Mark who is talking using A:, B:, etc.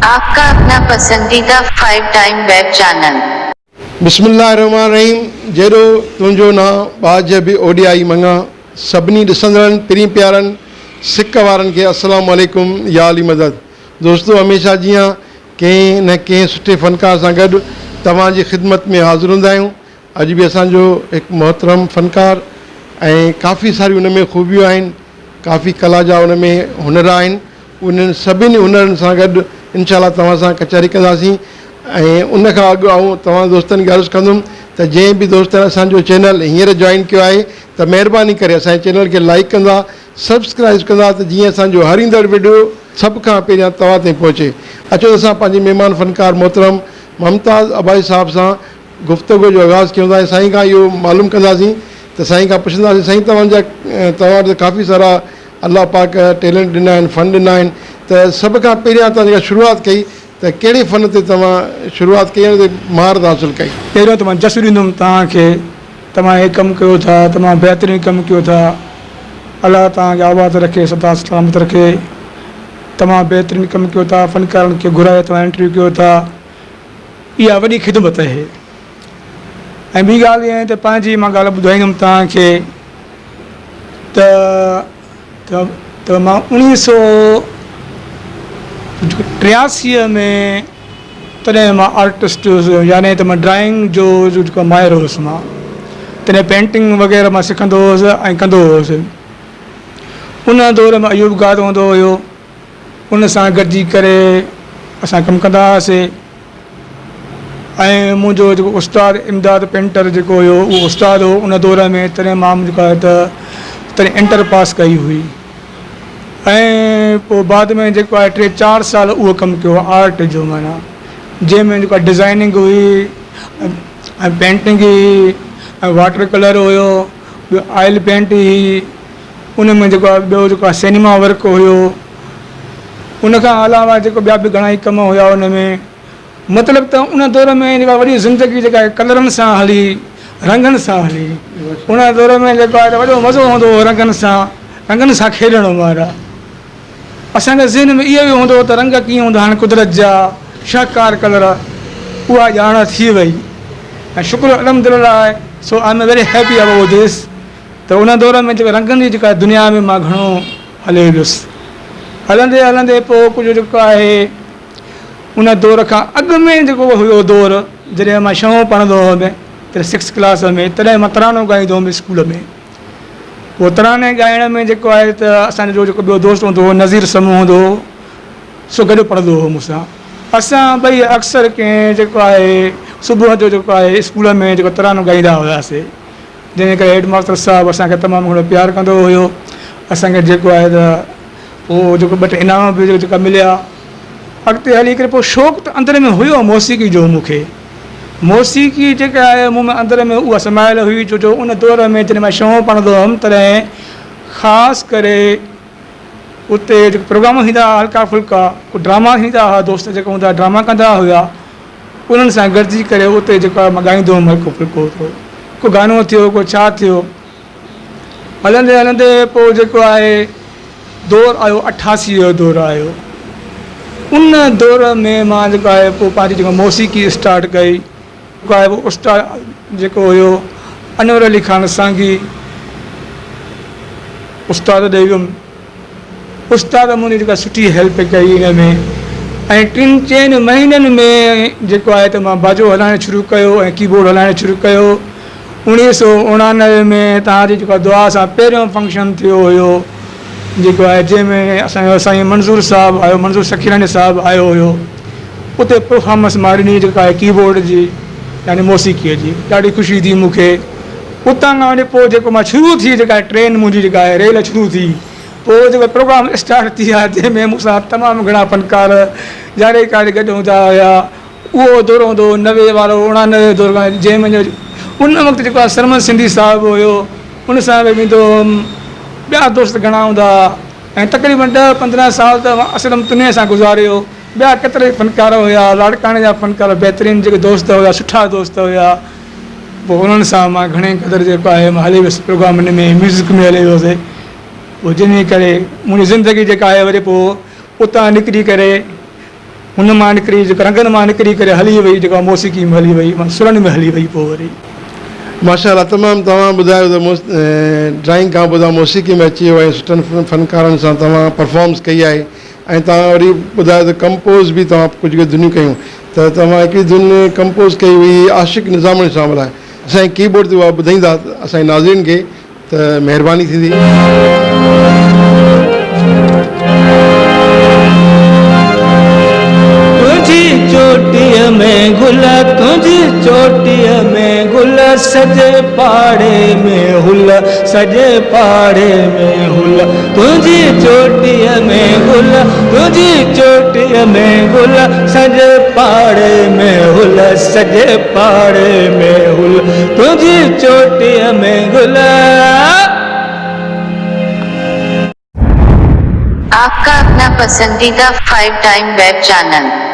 A: آپ کا اپنا پسنديده فائيو ٽائيم ويب چينل.
B: بسم الله الرحمٰن الرحيم جيڏو تنهنجو نانء ٻاجهه به اوڏيائي مڱان سڀني ڏسندڙن پرين پيارن سڪ وارن کي السلام عليڪم يا علي مدد دوستو هميشه جيان ڪنهن نه ڪنهن سٺي فنڪار سان گڏ توهان جي خدمت ۾ حاضر هوندا آهيون اڄ به اسان جو هڪ محترم فنڪار ۽ ڪافي ساريون ان ۾ خوبيون آهن ڪافي ڪلا جا ان ۾ هنر آهن انهن سڀني هنرن سان گڏ انشاء الله توهان سان ڪچهري ڪنداسين ۽ ان کان اڳ آئون توهان دوستن کي عرض ڪندم ته جنهن به دوستن اسان جو چينل هينئر جوائن ڪيو آهي ته مهرباني ڪري اسان جي چينل کي لائيڪ ڪندا سبسڪرائيب ڪندا ته جيئن اسان جو هر ايندڙ وڊيو سڀ کان پهريان توهان تائين پهچي اچو ته اسان پنهنجي مهمان فنڪار محترم ممتاز ابائي صاحب سان گفتگو جو آغاز ڪيون ٿا ۽ سائين کان اهو معلوم ڪنداسين ته سائين کان پڇنداسين سائين توهان جا توهان وٽ ته ڪافي سارا الله پاڪ ٽيلنٽ ڏنا آهن فن ڏنا آهن ته سڀ کان پهريان توهان جيڪا شروعات ڪئي ته ڪهڙي فن تي توهان شروعات ڪئي ۽ ان تي مهارت حاصل ڪئي.
C: پهريون ته مان جس ڏيندم توهان کي توهان هي ڪم ڪيو ٿا تمام بهترين ڪم ڪيو ٿا الله توهان کي آباد رکي سدا سلامت رکي تمام بهترين ڪم ڪيو ٿا فنڪارن کي گهرائي توهان انٽرويو ڪيو ٿا اها وڏي خدمت آهي ۽ ٻي ڳالهه اها آهي ته پنهنجي مان ڳالهه ٻڌائيندم توهان کي ته ته مان اوڻيهه سو ٽياسي ۾ تڏهن مان آرٽسٽ هيس يعني ته مان ڊرائنگ جو جيڪو ماهر هيس مان تڏهن پينٽنگ وغيره مان سکندو هيس ۽ ڪندو هيس ان دور ۾ ايوب گاد هوندو هيو ان سان گڏجي ڪري اسان ڪم ڪندا هئاسي ۽ منهنجو جيڪو استاد امداد پينٽر جيڪو هيو اهو استاد هو ان دور ۾ تڏهن مان جيڪو آهي ته تڏهن انٽر پاس ڪئي هئي ۽ پوء بعد ۾ جيڪو آهي ٽي چار سال اهو ڪم ڪيو آرٽ جو معنيٰ جنهن ۾ جيڪو آهي ڊزائننگ هئي ۽ پينٽنگ هئي ۽ واٽر ڪلر هيو ٻيو آئل پينٽ هئي ان ۾ جيڪو آهي ٻيو جيڪو آهي سئنيما ورڪ هيو ان کان علاوه جيڪو ٻيا به گهڻا ئي ڪم هيا ان ۾ مطلب ته ان دور ۾ جيڪا وڏي زندگي جيڪا ڪلرن سان هلي رنگن سان هلي ان دور ۾ جيڪو آهي ته وڏو مزو هوندو هو رنگن سان رنگن سان کيڏڻ وارا اسان جي ذهن ۾ اهو به هوندو هو ته رنگ ڪيئن هوندا آهن قدرت جا شاهڪار ڪلر اها ڄاڻ ٿي وئي ۽ شڪر الحمدلله so I am very happy about this ته ان دور ۾ جيڪا رنگن جي جيڪا دنيا ۾ مان گهڻو هليو ويس. هلندي هلندي پوء ڪجهه جيڪو آهي ان دور کان اڳ ۾ جيڪو هيو دور جڏهن مان ڇهون پڙهندو هوم تڏهن سڪس ڪلاس ۾ تڏهن مان ترانو ڳائيندو هوم اسڪول ۾ پوء تراني ڳائڻ ۾ جيڪو آهي ته اسان جو جيڪو ٻيو دوست هوندو هو نذير سمون هوندو هو سو گڏ پڙهندو هو مون سان اسان ٻئي اڪثر ڪنهن جيڪو آهي صبح جو جيڪو آهي اسڪول ۾ جيڪو ترانو ڳائيندا هياسي جنهن جي ڪري هيڊ ماستر صاحب اسان کي تمام گهڻو پيار ڪندو هيو. اسان کي جيڪو آهي ته پوء جيڪو ٻه ٽي انعام به جيڪا مليا. اڳتي هلي ڪري پوء شوق ته اندر ۾ هيو موسيقي جو مون کي. موسيقي جيڪا آهي مون ۾ اندر ۾ اها سمايل هئي ڇو جو ان دور ۾ جڏهن مان ڇهون پڙهندو هيم تڏهن خاص ڪري اتي جيڪي پروگرام ٿيندا هئا هلڪا ڦلڪا ڪو ڊراما ٿيندا هئا دوست جيڪا هوندا هئا ڊراما ڪندا هيا. انهن سان گڏجي ڪري اتي جيڪو آهي مان ڳائيندو هوم هلڪو ڦلڪو ٿورو ڪو گانو ٿيو ڪو ڇا ٿيو هلندي هلندي پوء جيڪو آهي دور آيو 88 جو دور آيو ان دور ۾ مان جيڪو آهي پوء پنهنجي جيڪا موسيقي اسٽارٽ ڪئي جيڪو آهي پوء استاد جيڪو هيو انور علي خان سانگي استاد ڏي ويم استاد منهنجي جيڪا سٺي هيلپ ڪئي ان ۾ ۽ ٽن چئن مهينن ۾ جيڪو آهي ته مان باجو هلائڻ شروع ڪيو ۽ ڪي بورڊ هلائڻ شروع ڪيو اوڻيهه سو اوڻانوي ۾ توهان جي جيڪا دعا سان پهريون فنڪشن ٿيو هيو جيڪو آهي جنهن ۾ اسان جو سائين منظور صاحب آيو منظور سخيراڻي صاحب آيو هيو اتي پرفارمنس مان ڏني جيڪا آهي ڪي بورڊ جي يعني موسيقيء جي ڏاڍي خوشي ٿي مون کي اتان کان وٺي پوء جيڪو مان شروع ٿي جيڪا ٽرين منهنجي جيڪا آهي ريل شروع ٿي پوء جيڪو پروگرام اسٽارٽ ٿي ويا جنهن ۾ مون سان تمام گهڻا فنڪار ياري ڪاري گڏ هوندا هيا اهو دور هوندو هو 90 وارو 89 دور کان جنهن ۾ ان وقت جيڪو آهي سرمد سنڌي صاحب هيو ان سان به ويندو هوم ٻيا دوست گهڻا هوندا هئا ۽ تقريبن ڏهه 15 سال ته مان اسلم تنيي سان گذاريو ٻيا ڪيترائي فنڪار هيا لاڙڪاڻي جا فنڪار بهترين جيڪي دوست هيا سٺا دوست هيا پوء انهن سان مان گهڻي قدر جيڪو آهي مان هلي ويس پروگرامن ۾ ميوزڪ ۾ هلي ويس پوء جنهن جي ڪري منهنجي زندگي جيڪا آهي وري پوء اتان نڪري ڪري هن مان نڪري جيڪا رنگن مان نڪري ڪري هلي وئي جيڪا موسيقي ۾ هلي وئي معنيٰ سرن ۾ هلي وئي پوء وري.
B: ماشاء الله تمام توهان ٻڌايو ته ڊرائنگ کان پوء توهان موسيقي ۾ اچي ويو ۽ سٺن فنڪارن سان توهان پرفارمنس ڪئي آهي ۽ توهان وري ٻڌايو ته ڪمپوز به توهان ڪجهه ڌنيون ڪيون ته توهان هڪڙي ڌن ڪمپوز ڪئي هئي عاشق نظاماڻي صاحب لاء اسان جي ڪي بورڊ تي اها ٻڌائيندا اسان جي ناظرين کي ته مهرباني ٿيندي.
D: تنهنجي چوٽيء ۾ گل تنهنجي چوٽيء ۾ گل سڄي پاڙي ۾ هل سڄي پاڙي ۾ هل تنهنجي چوٽيء ۾ گل تنهنجي چوٽيء ۾ گل سڄي پاڙي ۾ هل سڄي پاڙي ۾ هل تنهنجي چوٽيء ۾ گل.
A: آپ ڪا اپنا پسنديده فائيو ٽائيم ويب چينل.